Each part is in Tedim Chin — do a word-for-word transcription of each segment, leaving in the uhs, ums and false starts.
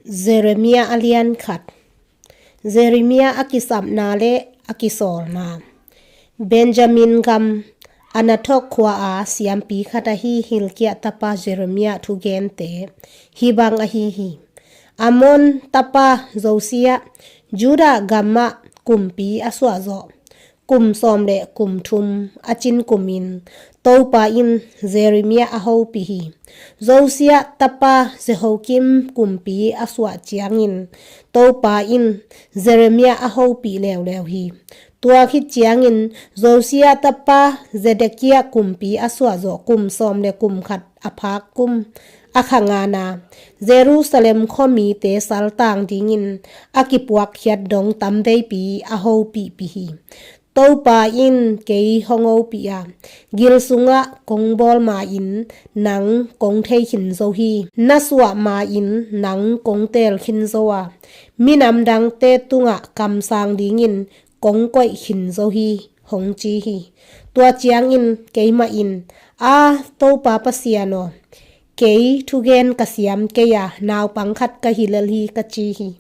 Jeremiah a lian khat. Jeremiah a kisapna le a kisawlna. Benjamin gam Anathok khua-a siampi khat ahi Hilkiah tapa Jeremiah thugente hih bang ahi hi. Amon tapa Josiah Judah gamah kumpi a suahzawh kum sawm le kum thum a cin kumin Topa in Jeremiah a hopih hi. Josiah tapa Jehoiakim kumpi a suah ciangin Topa in Jeremiah a hopih leuleu hi. Tua khit ciangin Josiah tapa Zedekiah kumpi a suahzawh kum sawm le kum khat a phak kum a kha ngana Jerusalem khuamite saltang dingin a kipuakkhiat dong tamveipi a hopihpih hi. Topa in kei hong hopih a, gil sungah kong bawl ma-in nang kong thei khin zo hi. Na suah ma-in nang kong teel khin zo a, minam dangte tungah kamsang dingin kong koih khin zo hi, hong ci hi. Tua ciangin keimah in, A Topa Pasian aw, kei thugen ka siam kei a, naupang khat ka hi lel hi, ka ci hi.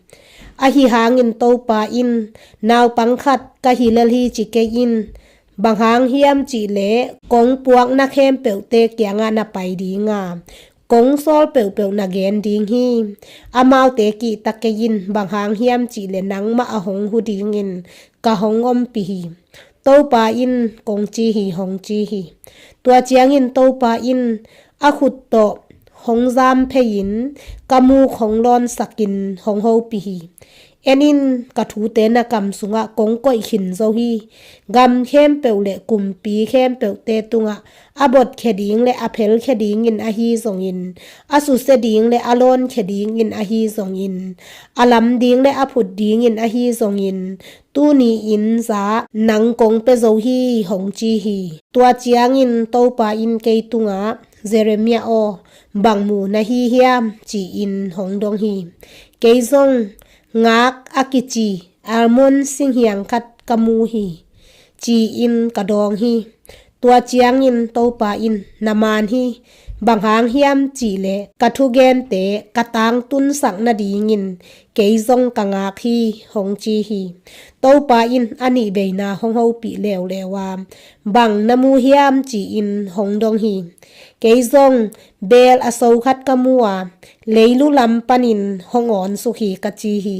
Ahi hangin Topa in, Naupang khat ka hi lel hi, ci kei in. Bang hang hiam cih leh kong puakna khempeuhte kiangah na pai ding a, kong sawl peuhpeuh na gen ding hi. Amaute kihta kei in, bang hang hiam cih leh nangmah a hong hu dingin ka hong ompih hi. Topa in kong ci hi, hong ci hi. Tua ciangin Topa in a khut tawh hong zam phei-in ka muk hong lawnsakin hong hopih hi. En in, ka thute na kam sungah kong koih khin zo hi. Gam khempeuh le kumpi khempeuhte tungah a botkhia ding le a phelkhia dingin ahi zongin, a susia ding le a lawnkhia dingin ahi zongin, a lam ding le a phut dingin ahi zongin, tuni-in za nang kong pia zo hi, hong ci hi. Tua ciangin Topa in kei tungah, Jeremiah aw, bang mu na hi hiam, ci-in hong dong hi. Kei zong, Ngak a kici almond singhiang khat ka mu hi, ci-in ka dawng hi. Tua ciangin Topa in, Na man hi. Bang hang hiam cih leh ka thugente ka tangtunsak nadingin kei zong ka ngak hi, hong ci hi. Topa in a nihveina hong hopih leuleu a, Bang na mu hiam, ci-in hong dong hi. Kei zong, Bel a so khat ka mu a, leilu lam panin hong awnsuk hi, ka ci hi.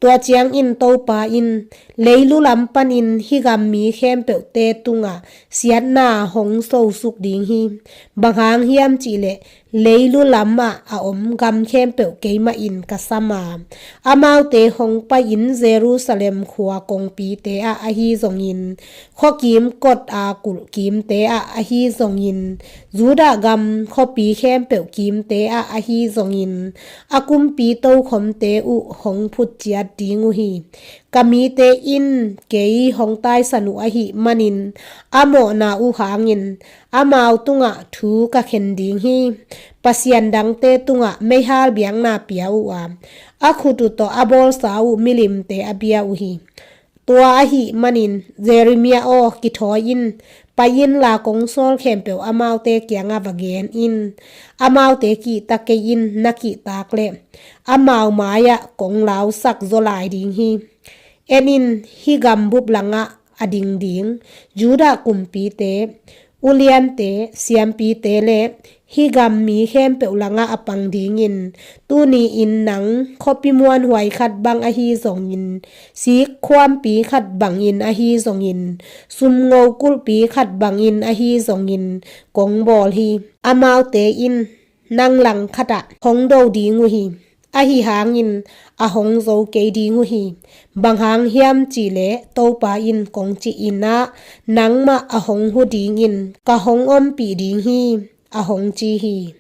Tua ciangin Topa in, Leilu lam panin hih gam mi khempeuhte tungah siatna hong sosuk ding hi. Bang hang hiam cih leh leilu lamah a om gam khempeuh keimah in ka sam a, amaute hong pai-in Jerusalem khua kongpite ah ahi zongin, khuakim kot a kulhkimte ah ahi zongin, Judah gam khuapi khempeuh kimte ah ahi zongin, a kumpi tokhomte uh hong phutciat ding uh hi. Ka mite in kei hong taisan uh ahih manin, a mawhna uh hangin amau tungah thu ka khen ding hi. Pasian dangte tungah meihal biakna pia uh a, a khut uh tawh a bawlsa uh milimte a bia uh hi. Tua ahih manin, Jeremiah aw, kithawi in, pai-in la kong sawl khempeuh amaute kiangah va gen in. Amaute kihta kei in, na kihtak leh amau mai-ah kong lausak zaw lai ding hi. En in, hih gambup langah a ding ding Judah kumpite, uliante, siampite le hih gam mi khempeuh langah a pang dingin, tuni-in nang khuapi muanhuai khat bang ahi zongin, sik khuampi khat bangin ahi zongin, sumngo kulhpi khat bangin ahi zongin kong bawl hi. Amaute in nang lang khatah hong do ding uh hi. Ahi hangin a hong zo kei ding uh hi. Bang hang hiam cih leh Topa in kong cih in ah, nangmah a hong hu dingin ka hong ompih ding hi, a hong ci hi.